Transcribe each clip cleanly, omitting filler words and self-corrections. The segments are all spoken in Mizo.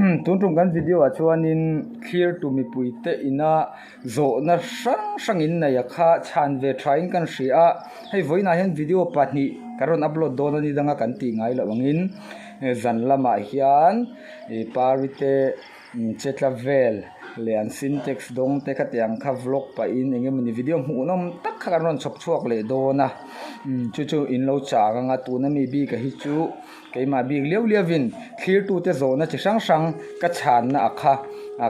Tun tum kan video ah chuanin thlir tu mipui te ina zawhna hrang hrang in nei a kha chhan ve tha in kan hria a, hei vawiinah hian video pahnih kan rawn upload dawn a ni danga kan tih ngai loh angin zan lamah hian ih pari te che tla vel leh an sintex dawng te khatiang kha vlog pahin eng emawni video hmuhnawm tak kha kan rawn chhawp chhuak leh dawn a chu chu in lo chang ang a tuna mi bik a hi chu. Keimah bik liau liauin thlirtute zawhna chi hrang hrang ka chhanna a kha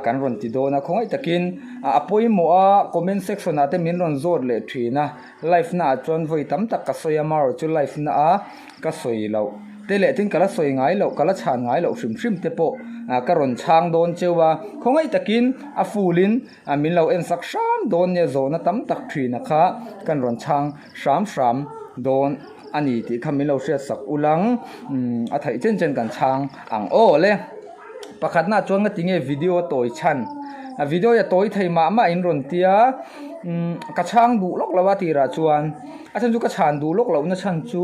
kan rawn ti dawn a, khawngaih takin a pawimawh a comment section ah te min rawn zawt leh thin a, live na ah chuan vawi tam tak ka sawi a, marawh chu live na a ka sawi loh te leh tin ka la sawi ngai loh ka la chhan ngai loh hrim hrim te pawh ka rawn chhang dawn cheu a, khawngaih takin a full in min lo en sak hram dawn nia zawhna tam tak thin a kha kan rawn chhang hram hram dawn. A ni tih kha min lo hriat sak ulang umm a theih chen chen kan chhang ang aw le pakhatna chuan nga tinge video a tawi chhan a video hi a tawi thei mah mah in rawn tia umm ka chhang duh lawk lo a tirah chuan a chhan chu ka chhan duh lawk lohna chhan chu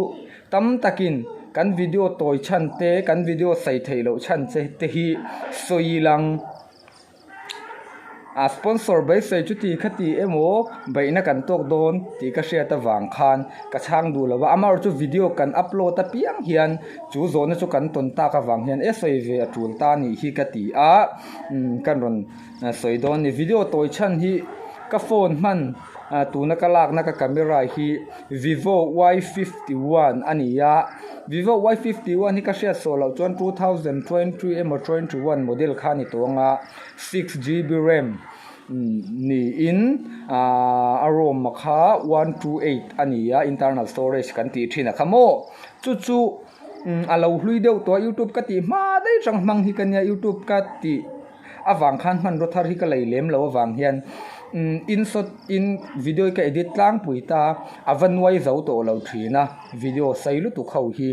tam takin kan video tawi chhan te kan video sawi theih loh chhan che te hi sawi lang. A sponsor beisei chu ti kha ti emaw beihna kan tawk dawn tih ka hriat avang khan ka chhang duh lo va, amaherawhchu chu video kan upload apiang hian chu zawhna chu kan tawn tak avang hian e sawi ve a tul ta anih hi ka ti a, kan rawn sawi dawn a ni. Video tawi chhan hi ka phone hman tuna ka lakna ka camera hi vivo Y 51 a ni a, vivo Y 51 hi ka hriat sawh loh chuan 2020 emaw 21 model kha a ni tawh ang a. 6GB ram niin a rom a kha 128 a ni a internal storage kan tih thin a kha maw chu chu a lo hlui deuh tawh a youtube ka tih hma daih chang hmang hi ka nia youtube ka tih avang khan hmanraw thar hi ka lei lem loh avang hian insawt in video hi ka edit tlangpui ta a va nuai zo tawh lo thin a video sei lutuk ho hi.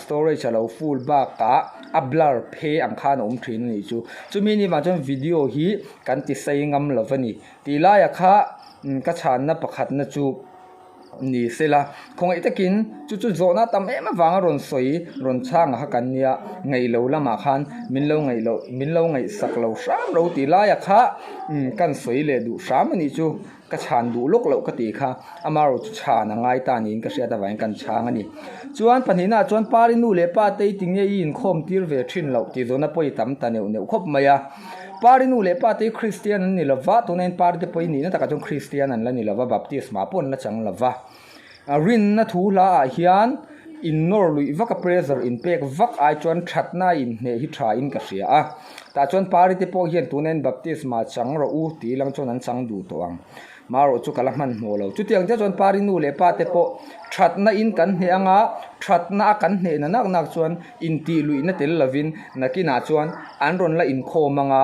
Storage a lo full bakah a blur phe ang khan a awm thin a nih chu. Chumi ni vang chuan video hi kan ti sei ngam lo va ni. Tih laiah kha ka chhanna pakhatna chu ni sela khawngaih takin chu chu zawhna tam em avanga rawn sawi rawn chhang ang kha kan nia ngaih lo lamah khan min lo ngaih loh min lo ngaihsak lo hram lo tih laiah kha kan sawi leh duh hram a nih chu. Ka chhan duh lawk loh ka tih kha amaherawh chu chhan a ngai ta niin ka hriat avangin kan chhang a ni. Chuan pahnihnaah chuan Pari nu leh pa te i ti nge i inkhawm tir ve thin loh tih zawhna pawh i tam ta neuh neuh khawp mai a. Pari nu leh pa te hi Kristian an ni lova, tuna in Pari te pawh i nihna takah chuan Kristian an la ni lova, baptisma pawh an la chang lova. Rinna thu hla ah hian in nawr luih vak a pressure in pek vak ai chuan thatna in hneh hi tha in ka hria a. Tah chuan party te pawh hian tuna in baptisma chang rawh u tih lang chuan an chang duh tawh ang. Marawh chu ka la hmanhmawh lo. Chutiang chiah chuan party nu leh pa te pawh thatna in kan hneh anga thatna a kan hneh na nak nak chuan intih luihna tel lovin nakinah chuan an rawn la inkhawm anga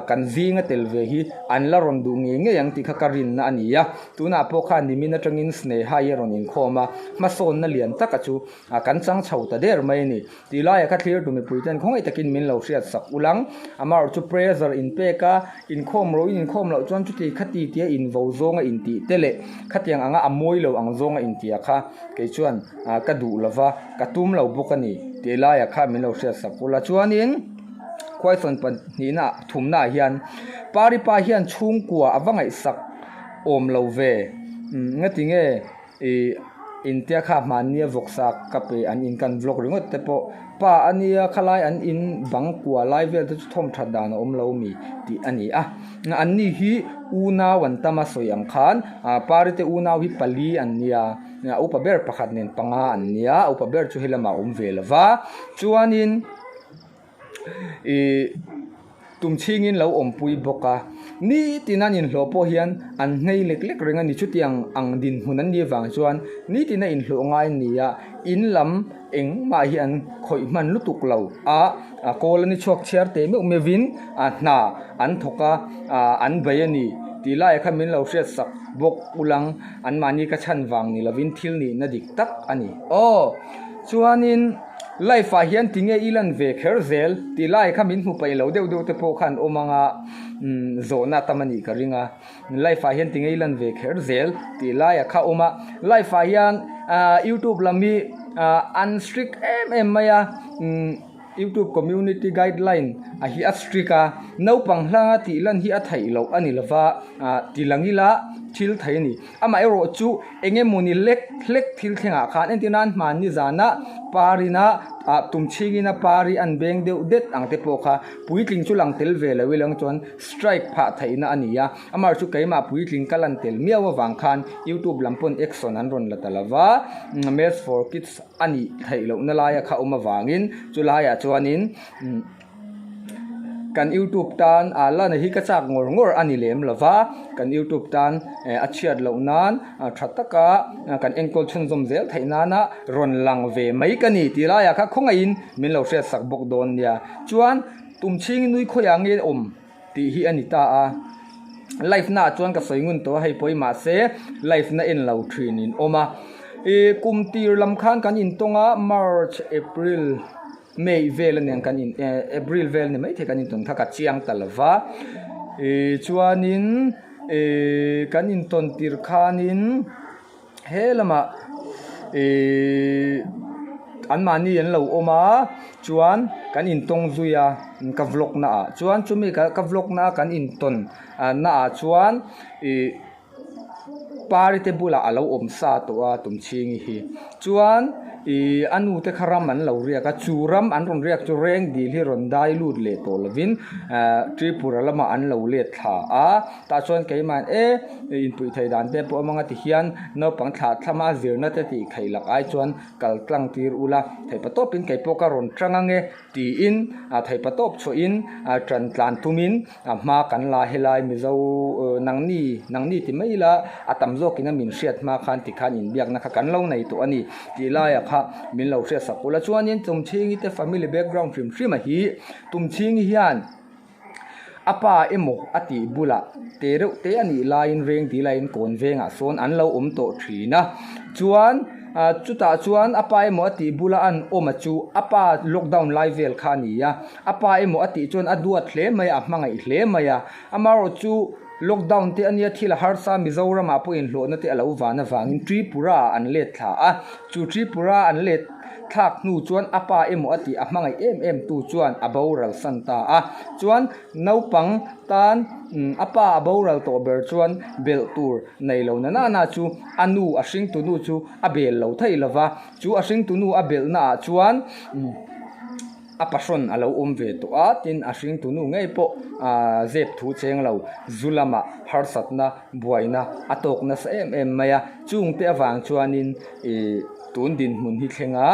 kan zinga tel ve hi an la rawn duh ngei ngei ang tih kha ka rinna a ni a. Tunah pawh khan nimin atangin Sneha hi a rawn inkhawm a, hmasawnna lian taka chu kan chang chho ta der mai a ni. Tih laiah kha thlir tu mipui ten khawngaih takin min lo hriat sak ulang. Amaherawh chu pressure inpek a, inkhawm ro in inkhawm loh chuan chuti khati tia invo zawnga intih te leh khatiang anga a mawi lo ang zawnga intia kha kei chuan ka duh lova, ka tum lo bawk a ni. Tih laiah kha min lo hriat sak ula. Chuanin khuaisawn pahnihna thumnaah hian Paripa hian chhungkua a va ngaihsak awm lo ve ngati nge ih intia kha hmannia vawksa ka pe an in kan vlog ringawt te pawh pa ania khalai an in bang kua lai vel te chu thawm that dan a awm lo mi tih a ni a an ni hi unau an tam a sawi ang khan ah pari te unau hi pali an nia a upa ber pakhat nen panga an nia a upa ber chu helamah a awm ve lo va chuanin. Ih tum chhingin lo awmpui bawk a, nitin an inhlawh pawh hian an hnei lek lek reng a ni. Chutiang ang dinhmun an nih avang chuan nitin a inhlawh ngai a ni a, in lam engmah hi an khawih hman lutuk lo a, a kawl a ni chhuak chhiar teh meuh meuhin a hna an thawk a, an bei a ni tih laiah khan min lo hriat sak bawk ulang anmahni ka chhan vang ni lovin thil nihna dik tak a ni. Aw chuanin. Life ah hian tinge i lan ve kher zel tih lai kha min hmu paih lo deuh deuh te pawh khan awm anga umm zawhna tam a nih ka ring a, life ah hian tinge i lan ve kher zel tih laiah kha awm a, life ah hian ah youtube lam hi ah an strict em em mai a umm. YouTube community guideline a hi a strict a, naupang hlanga tih lan hi a theih loh a ni lova, ah ti lang ila thil thei a ni. Amaherawh chu eng emawni lek hlek thil thlengah khan entir nan hmanni zana parina ah tum chhingina pari an beng deuh det ang te pawh kha puitling chu lang tel ve lo ilang chuan strike phah theihna a ni a. Amaherawh chu keimah puitling ka lan tel miau avang khan YouTube lam pawn action an rawn la ta lova, Maths for Kids a nih theih lohna laia kha awm avangin chu laiah chuanin Kan youtube tan ah lana hi ka chak ngawr ngawr a ni lem lo va, kan youtube tan eh a chhiat loh nan tha taka kan enkawl chhunzawm zel theih nana rawn lang ve mai ka ni tih laiah kha khawngaihin min lo hriat sak bawk dawn nia. Chuan tum chhing nui khawiah nge awm tih hi a ni ta a, live naah chuan ka sawi ngun tawh a hei pawh hi mahse live na en lo thin in awm a, ih kum tir lam khan kan intawng a march april. May vel aniang kan in eh April vel ni maithei kan intawn kha ka chiang ta lo va ih chuanin ih kan intawn tir khanin he lamah ih anmahni an lo awm a chuan kan intawng zui a ka vlog na ah chuan chumi ka vlog na a kan intawn na ah chuan ih. Pari te bulah a lo awm sa tawh a Tumchhingi hi. Chuan ih a nu te kha ram an lo riak a, chu ram an rawn riak chu reng dil hi rawn dai lut leh tawh lovin ah Tripura lamah an lo let thla a, tah chuan keimah e inpuih theih dan te pawh a hmang a ti hian naupang thlah thlama a zirna te tih kheih lak ai chuan kal tlang tir ula theihpatawpin keipawh ka rawn tang ange tiin ah theihpatawp chhuahin ah tan tlan tumin A hma kan la helai Mizo nangni nangni ti mai ila a tam zawkin a min hriat hma khan tikhan inbiakna kha kan lo nei tawh a ni tih laiah kha min lo hriat sak ula. Chuanin Tumchhingi te family background hrim hrim a hi Tumchhingi hian a pa emaw a tih bulah te reuh te a nih laiin veng dil a inkawn vengah sawn an lo awm tawh thin a chuan ah chutah chuan a pa emaw a tih bula an awm a chu a pa lockdown lai vel kha a ni a. A pa emaw a tih chuan a duat hle mai a, a hmangaih hle mai a. Amaherawh chu lockdown te a nia thil a harsa Mizoramah pawh inhlawhna te a lo van avangin Tripura ah an let thla a. Chu Tripura an let thlak hnu chuan a pa emaw a tih a hmangaih em em tu chuan a boral san ta a. Chuan naupang tan a pa a boral tawh ber chuan belh tur nei lo na nana chu a nu a hringtu nu chu a bel lo thei lova. Chu a hringtu nu a belhna ah chuan. A pahrawn a lo awm ve tawh a, tin a hringtu nu ngei pawh aaa zep thu cheng lo zu lamah harsatna buaina a tawk nasa em em mai a, chungte avang chuanin ih tun dinhmun hi thlenga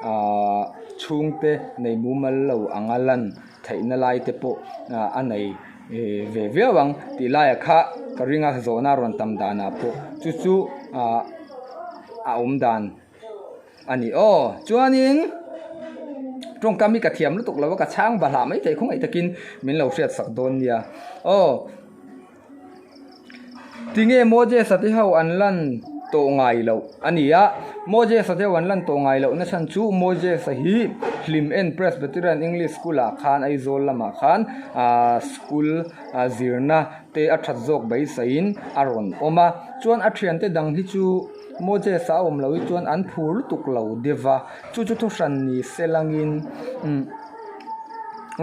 aaa chhungte nei mumal lo anga lan theihna lai te pawh a nei ve viau ang tih laiah kha ka ring a zawhna rawn tam danah pawh chu chu aaa a awm dan. A ni aw. Chuanin tawngkam hi ka thiam lutuk lo a, ka chhang bahlah mai thei khawngaih takin min lo hriat sak dawn nia. Aw. Tinge Moses-a te ho an lan tawh ngai loh a ni a, Moses-a te ho an lan tawh ngai loh na chhan chu Moses-a hi Hlim En Presbyterian English School-ah khan Aizawl lamah khan aaa school zirna te a that zawk beiseiin a rawn awm a, chuan a thiante dang hi chu. Moses a awm loh hi chuan an phur lutuk lo deuh va, chu chu thuhran ni se langin umm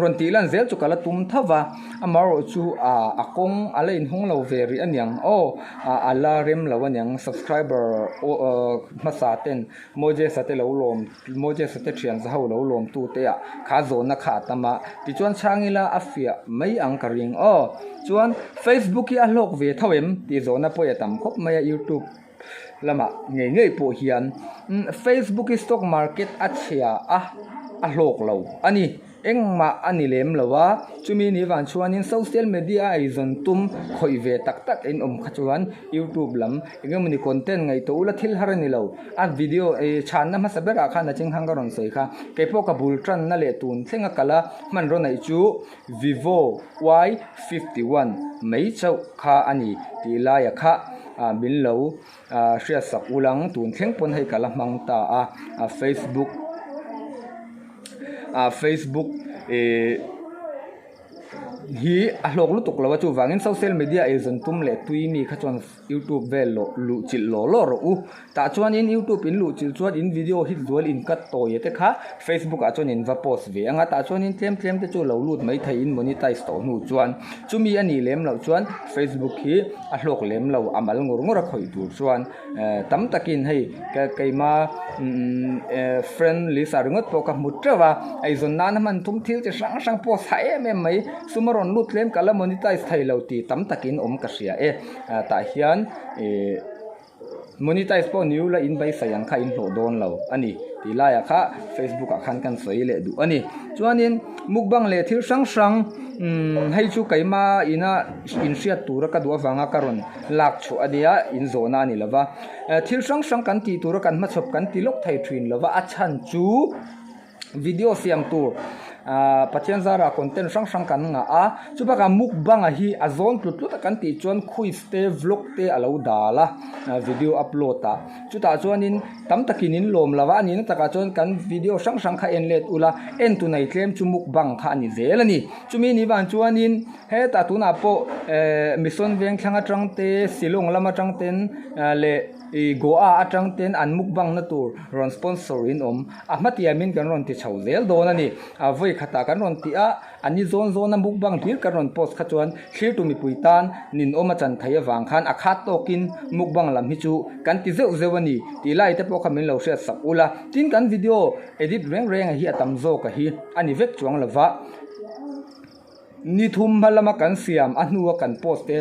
rawn tih lan zel chu ka la tum tho va, amaherawh chu ah a kawng a la inhawng lo ve rih aniang aw ah a la rem lo aniang subscriber aw hmasa ten Moses-a te lo lawm Moses-a te thian za ho lo lawm tu te ah kha zawnna kha a tam a tichuan chhang ila a fiah mai ang ka ring aw chuan Facebook hi a hlawk ve tho em tih zawhna pawh hi a tam khawp mai a youtube lamah ngei ngei pawh hian Facebook hi stock market a chhia a a hlawk lo a ni engmah a ni lem lo a chumi ni vang chuanin social media a eizawn tum khawih ve tak tak in awm kha chuan youtube lam eng emawni content ngaihtuah ula thil har a ni lo a video ih chhanna hmasa berah khan a chinghang ka rawn sawi kha keipawh ka bul tanna leh tun thlenga kal a hmanraw neih chu vivo y 51 mai chauh kha a ni tih laia kha ah min lo ah hriat sak ulang tun thleng pawn hei ka la hmang ta a ah facebook ah facebook ih. hi a hlawk lutuk lo a, chuvangin social media eizawn tum leh tui mi kha chuan youtube vel lawh luh chilh law law rawh u. Tah chuanin youtube in luh chilh chuan in video hit zual in cut tawi te kha facebook ah chuan in va post ve ang a, tah chuanin tlem tlem te chu lo lut mai thei in monetize tawh hnu chuan chumi a nih lem loh chuan facebook hi a hlawk lem lo a mal ngawr ngawr a khawih tur chuan. Tam takin hei keima friend list ah ringawt pawh ka hmu teuh a, eizawn nana hman thum thil chi hrang hrang post tha em em mai, sum a rawn lut tlem ka la monetize thei lo tih tam takin awm ka hria e, tah hian ih monetize pawh ni ula in beisei ang kha in hlawh dawn lo a ni tih laiah kha facebook ah khan kan sawi leh duh a ni. Chuanin mukbang leh thil hrang hrang hei chu keima ina inhriat tura ka duh avanga ka rawn. Lak chhuah a nia, in zawhna a ni lo va. Thil hrang hrang kan tih tura kan hmachhawp kan ti lawk thei thin lo va, a chhan chu video siam tur Pathian zara content hrang hrang kan ngah a, chubakah mukbang-a hi a zawn tlut tlut a kan tih chuan quiz te vlog te a lo dal a video upload ah. Chutah chuanin tam takin in lawm lo va, a nihna takah chuan kan video hrang hrang kha en let ula, en tu nei tlem chu mukbang kha a ni zel a ni. Chumi ni vang chuanin hetah tunah pawh eh Mission Vengthlang atang te Shillong lam atang ten leh ih Goa atang ten an mukbang na tur rawn sponsor in awm a hmatiamin kan rawn ti chho zel dawn a ni. A vawi khatah kan rawn ti a, a ni zawn zawna mukbang hlir kan rawn post kha chuan thlirtu mipui tan ninawm a chan thei avang khan a khat tawkin mukbang lam hi chu kan ti zeuh zeuh a ni tih lai te pawh kha min lo hriat sak ula. Tin kan video edit reng reng a hi a tam zawk a hi a ni vek chuang lova. Ni thum hma lama kan siam a hnua kan post te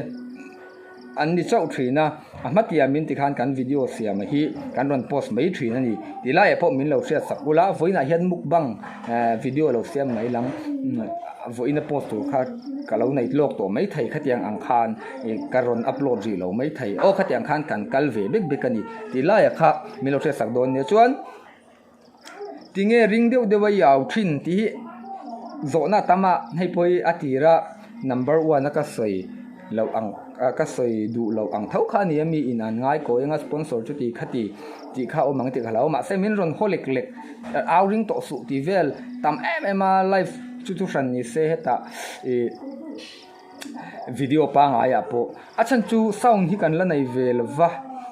an ni chauh thin a, a hma tiamin tikhan kan video siam hi kan rawn post mai thin a ni. Ti laiah pawh min lo hriat sak ula, vawiinah hian mukbang video lo siam mai lang vawiina post tur kha ka lo nei lawk tawh mai thei khatiang ang khan ka rawn upload rih lo mai thei. Aw khatiang khan kan kal ve bek bek a ni. Ti laiah kha min lo hriat sak dawn nia chuan. Tinge ring deuh deuh a i au thin tih hi zawhna a tam a, hei pawh hi a tira number one a ka sawi loh ang ka sawi duh loh ang tho kha a ni a mi in an ngai kawi anga sponsor chu ti kha ti tih kha awm ang tih ka hlau a mahse min rawn haw lek lek au ring tawh suh tih vel tam em em a live chu chu hran ni se hetah ih Video pangaiah pawh a chhan chu sound hi kan la nei ve lo va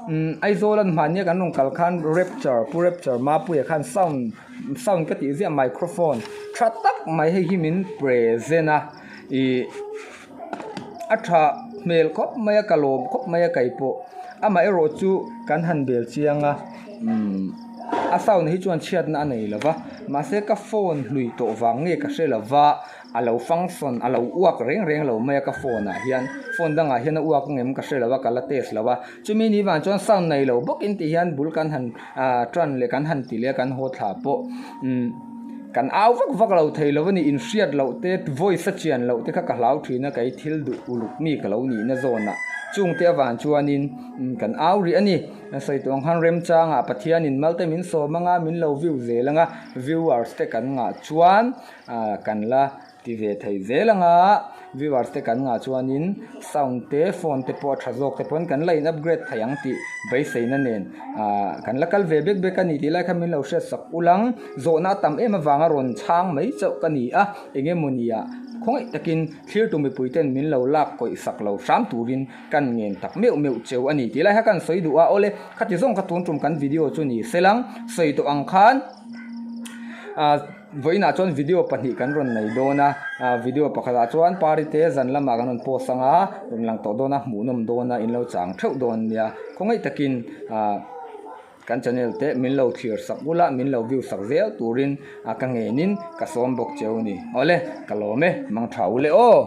umm Aizawl an hmahnia kan rawn kal khan rapture pu rapture mapuia khan sound sound ka tih ziah microphone tha tak mai hei hi min present a ih a tha hmel khawp mai a ka lawm khawp mai a kei pawh amaherawh chu kan han bel chiang a umm a sound hi chuan chhiatna a nei lo va mahse ka phone hlui tawh vang nge ka hre lo va. A lo function a lo uak reng reng lo mai a ka phone ah hian phone dangah hian a uak ang em ka hre lo a ka la test lo a chumi ni vang chuan sound nei lo bawkin tih hian bul kan han ah tan leh kan han ti leh a kan haw thla pawh umm kan au vak vak lo thei lo a ni inhriat loh te voice a chian loh te kha ka hlau thin a kei thil duh uluk mi ka lo nihna zawnah chungte avang chuanin kan au rih a ni sawi tawh ang khan remchangah Pathianin mal te min sawm anga min lo view zel anga viewers te kan ngah chuan. Ah kan la ti ve thei zel anga viewers te kan ngah chuanin sound te phone te pawh a tha zawk te pawn kan la in upgrade thei ang tih beiseina nen ah kan la kal ve bek bek a ni tih lai kha min lo hriat sak ulang zawhna a tam em avanga rawn chhang mai chauh ka ni a eng emawni ah khawngaih takin thlirtu mipui ten min lo lak kawih sak lo hram turin kan ngen tak meuh meuh cheu a ni tih lai kha kan sawi duh a awle khati zawng kha tun tum kan video chu ni selang sawi tawh ang khan ah. Vawiinah chuan video pahnih kan rawn nei dawn a, video pakhatah chuan party te zan lamah kan rawn post ang a, rawn lang tawh dawn a, hmuhnawm dawn a, in lo chang theuh dawn nia. Khawngaih takin ah kan channel te min lo thlir sak ula, min lo view sak zel turin ka ngenin ka sawm bawk cheu a ni. Awle, ka lawm e, mang tha ule aw.